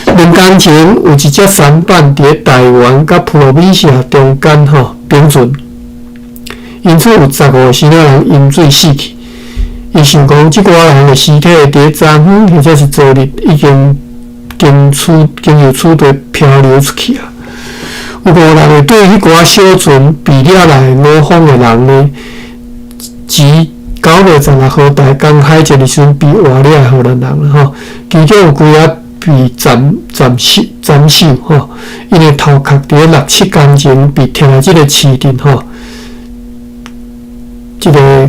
兩工前有一隻舢板佇咧台灣佮普羅米亞中間吼並存，因此有15個支那人飲水死去。伊想講，這寡人的屍體佇咧昨昏或者是昨日已經經由此地漂流出去啊。有5人會對彼寡小船被掠來五方的人呢，自9月16號台江海戰的時陣被活掠的荷蘭人吼，其中有幾仔被斬首吼，𪜶的頭殼佇咧6、7工前被提來這个市鎮吼，這个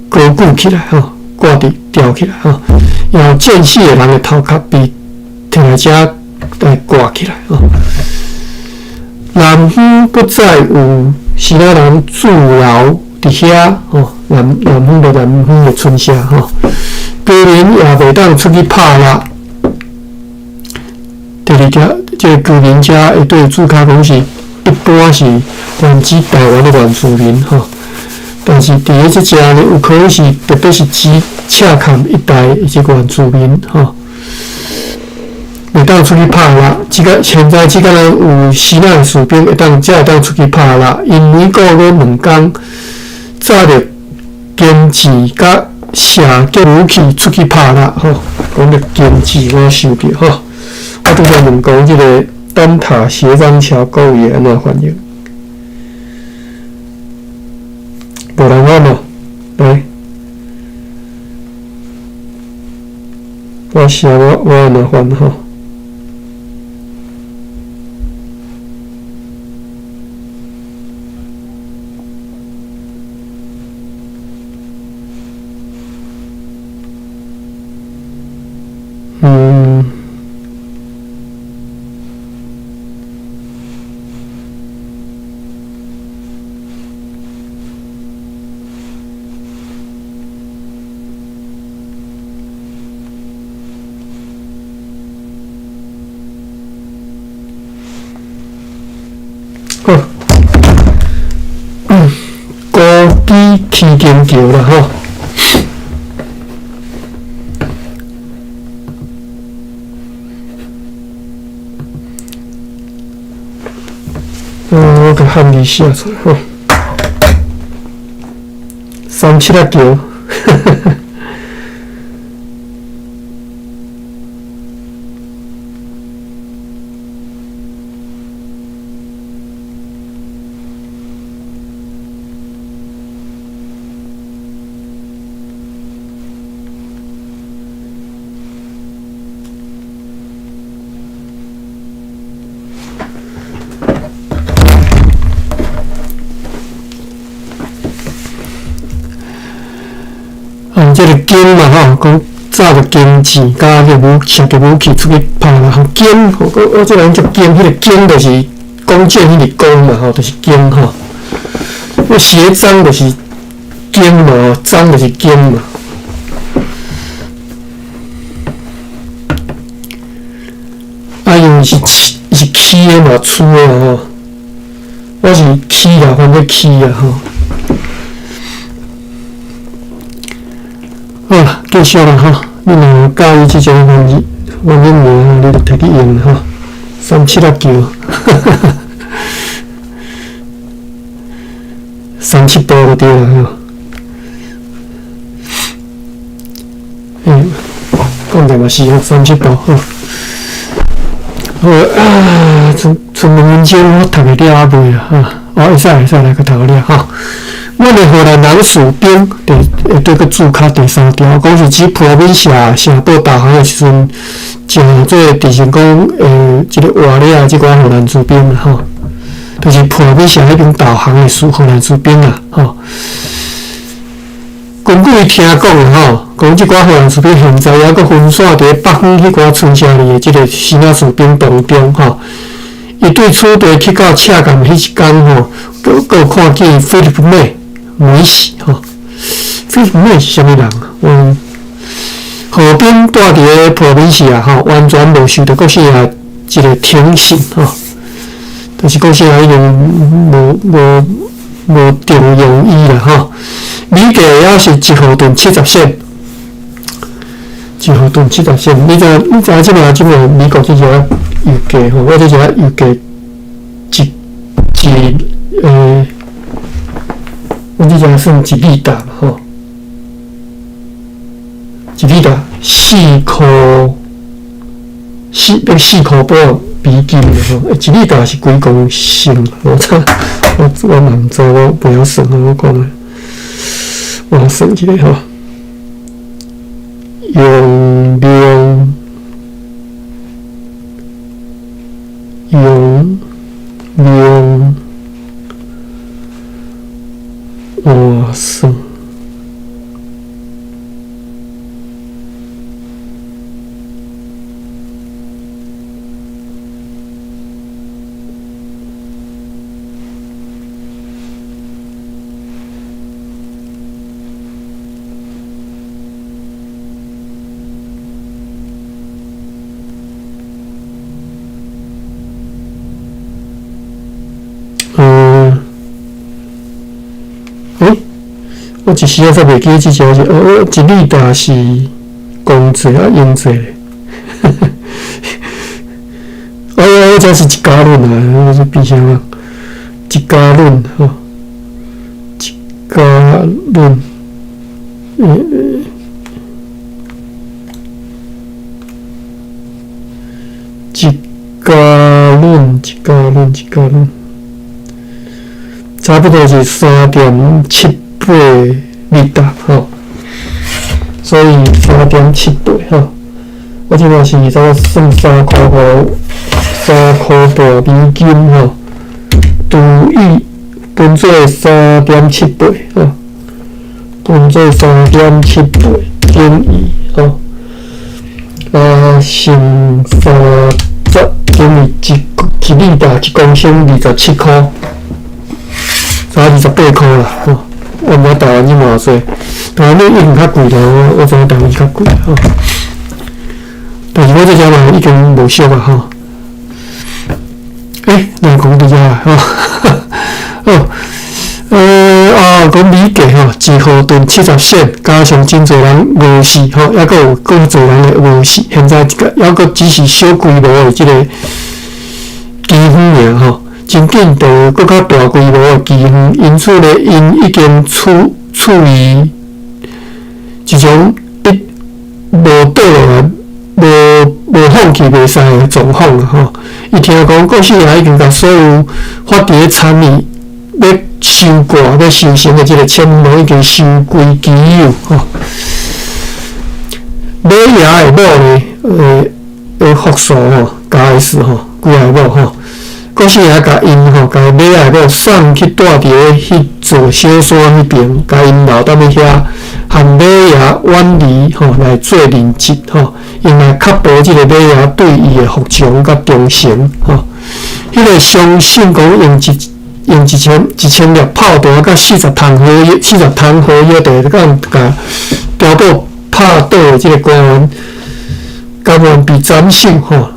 高舉起來吼，掛佇吊起來吼，然後戰死的人的頭殼被提來遮來掛起來吼。南方不再有支那人駐留佇遐吼，南方的南方的村社吼，居民也袂當出去拍獵。第二條，這个居民遮會對主卡講是，一般是原指台灣的原住民吼，但是佇咧這遮呢，有可能是特別是指赤崁一帶的這個原住民吼。袂當出去拍獵，這個現在這個人有支那的士兵會當才會當出去拍獵。𪜶每個月兩工，紮著弓箭佮射擊武器出去拍獵吼。講著弓箭，我想著吼，我拄才問講這个燈塔斜張橋，各位會按怎反應？無人反無？來，我寫我按怎反吼？好，高基起金桥啦吼。我共漢字寫出來吼，三七仔橋。這个弓嘛吼，講紮著弓箭，佮彼个武射著武器出去拍啦。吼，弓，我這個人叫弓，彼个弓就是弓箭彼个弓嘛吼，就是弓吼。那斜張就是弓嘛，張就是弓嘛。啊，因為是是起的嘛，粗的吼。我是起啦，反正起啊吼。好啦，繼續啦吼！你若有佮意這種翻譯我免名，你就摕去用吼，三七仔桥，三七步就對啦吼。講者嘛是吼，三七步吼。好啊，剩剩兩分鐘，我讀會了猶未啊？哈，哦，會使會使，來閣讀了吼。阮的荷蘭人士兵佇會對閣註卡第三條，講是指普羅民社城堡導航的時陣，誠做佇成講這个活了這寡荷蘭士兵啦吼，就是普羅民社彼邊導航的士荷蘭士兵啦吼。根據伊聽講的吼，講這寡荷蘭士兵現在猶閣分散佇咧北方彼寡村社裡的這个新仔士兵當中吼。伊對此地去到赤崁彼一工吼，閣有看見菲利普梅梅西吼，菲利普梅是啥物人？嗯，何兵住佇咧普羅民西亞吼，完全無受著國姓爺一个挑釁吼，但是國姓爺已經無重用伊啦吼。米價猶是一毫盾70仙，一毫盾七十仙。你知你知影這馬這馬美國這隻油價吼，我這隻油價一一呃，阮這隻算一里達吼，一里達4箍四欲4箍半美金吼，一里達是幾公升？我操！我嘛毋知，我袂曉算，我講的，我算一下吼，容量容量換算。我一時仔煞袂記得這隻是哦，一里達是公制啊，英制咧。哦，我這是一加侖啊，我是變啥啊？一加侖吼，一加侖，一加侖，一加侖，一加侖，差不多是3.78里達吼，所以3.78吼，我這馬是差不多算3箍5，3箍半美金吼，除以分做3.78吼，分做3.78等於吼，啊乘30等於一里達一公升27箍，差28箍啦吼。我毋知台灣這麼偌濟，台灣已經較貴啦，我知影台灣較貴吼。但是我這隻嘛已經無俗啊吼。欸，咱講佇遮吼，哦，講米價吼，一毫盾70仙，加上真濟人餓死吼，猶閣有閣濟人會餓死。現在猶閣只是小規模的這个饑荒爾吼。真緊就有閣較大規模的饑荒，因此咧，𪜶已經處於一種一無倒落來、無放棄袂使的狀況啦吼。伊聽講國姓爺已經共所有發佇咧參與欲收割、欲收成的這个簽文已經收歸己有吼。馬爺的某咧，的福數吼，加 S 吼，幾个某吼。國姓爺共𪜶吼，共馬仔某送去住佇咧彼座小山彼邊，共𪜶留踮咧遐，和馬爺遠離吼來做人質吼，用來確保這个馬爺對伊的服從佮忠誠吼。彼个相信講用1000粒炮彈佮40桶火藥，40桶火藥就會當共碉堡拍倒的這个官員，甘願被斬首吼。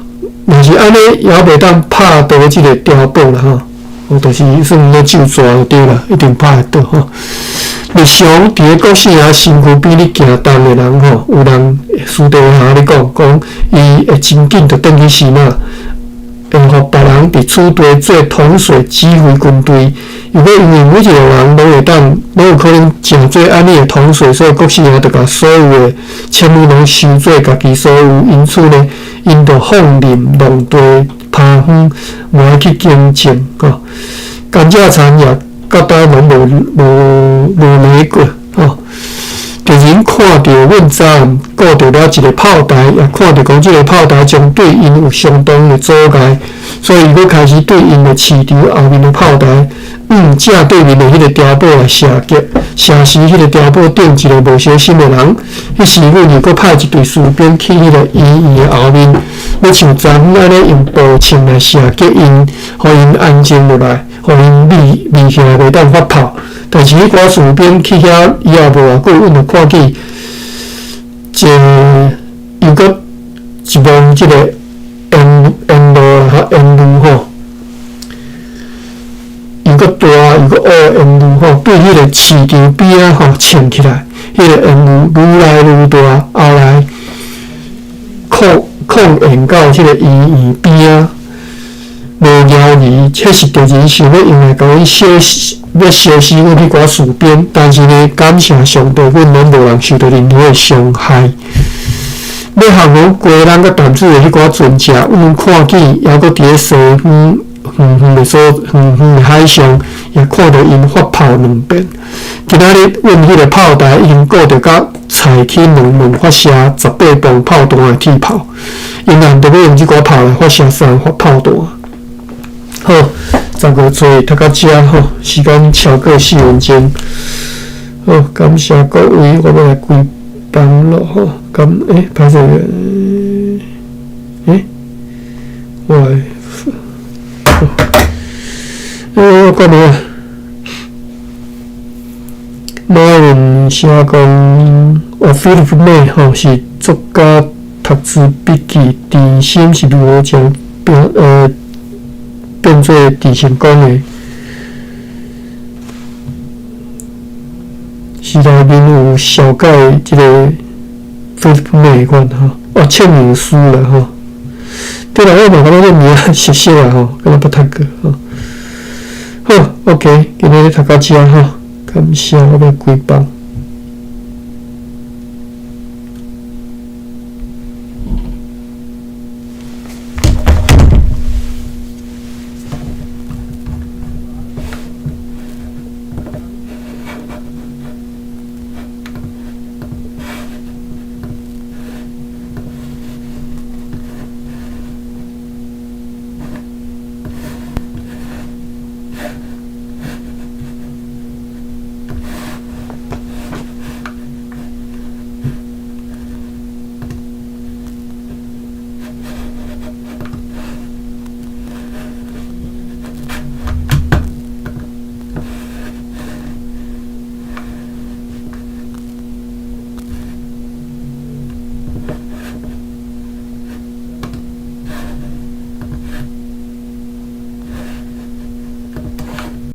若是按呢，也袂當拍倒這个碉堡啦吼，哦，就是算咧咒蛇就對啦，一定拍會倒吼。日常佇咧國姓爺身軀邊咧行動的人吼，有人私底下咧講，講伊會真緊就轉去死哪，會予別人佇此地做統帥指揮軍隊。如果因為每一个人攏會當，攏有可能成做按呢的統帥，所以國姓爺就共所有的簽文攏收做家己所有。因此呢，𪜶就放任農地拋荒，無愛去耕種吼。甘蔗田也到今攏無犁過吼。敵人看著阮昨暗顧著了一个炮台，也看著講這个炮台將對𪜶有相當的阻礙，所以伊閣開始對𪜶的市場後面的炮台，正對面的彼个碉堡來射擊，射死彼個碉堡頂一个無小心的人。彼時阮又閣派一隊士兵去彼个醫院的後面，欲像昨昏按呢用步槍來射擊𪜶，予𪜶安靜落來，予𪜶秘秘起來袂當發炮。但是彼寡士兵去遐以後無偌久，阮就看見一个又閣一望這个煙煙霧啦，哈煙霧吼，又閣大又閣烏的煙霧吼，對彼个市場邊仔吼衝起來，彼个煙霧愈來愈大，後來擴擴延到這个醫院邊仔。無貓兒，這是敵人想欲用來共阮燒死，欲燒死阮彼寡士兵。但是呢，感謝上帝，阮攏無人受著任何的傷害。欲降阮雞籠佮淡水的彼寡船隻，阮看見猶閣佇咧西方遠遠的所遠遠的海上，也看著𪜶發炮兩遍。今仔日，阮彼个炮台已經顧著佮菜去兩門發射18磅炮彈的鐵炮，𪜶暗著欲用這寡炮來發射三發炮彈。好，10月初一讀到遮吼，時間超過4分鐘。好，感謝各位，我欲來關房咯吼。感欸，歹勢，欸，我來，欸，我關門啊。馬文寫講，哦，Philip May 吼是作家讀書筆記，甜心是如何將變變做鄭成功的，是內面有紹介這个 Philip May 款吼，哦，倩影師啦吼。對啦，我嘛感覺這名熟悉啊吼，敢若捌讀過吼。好，OK，今日讀到遮吼，感謝，我欲關房。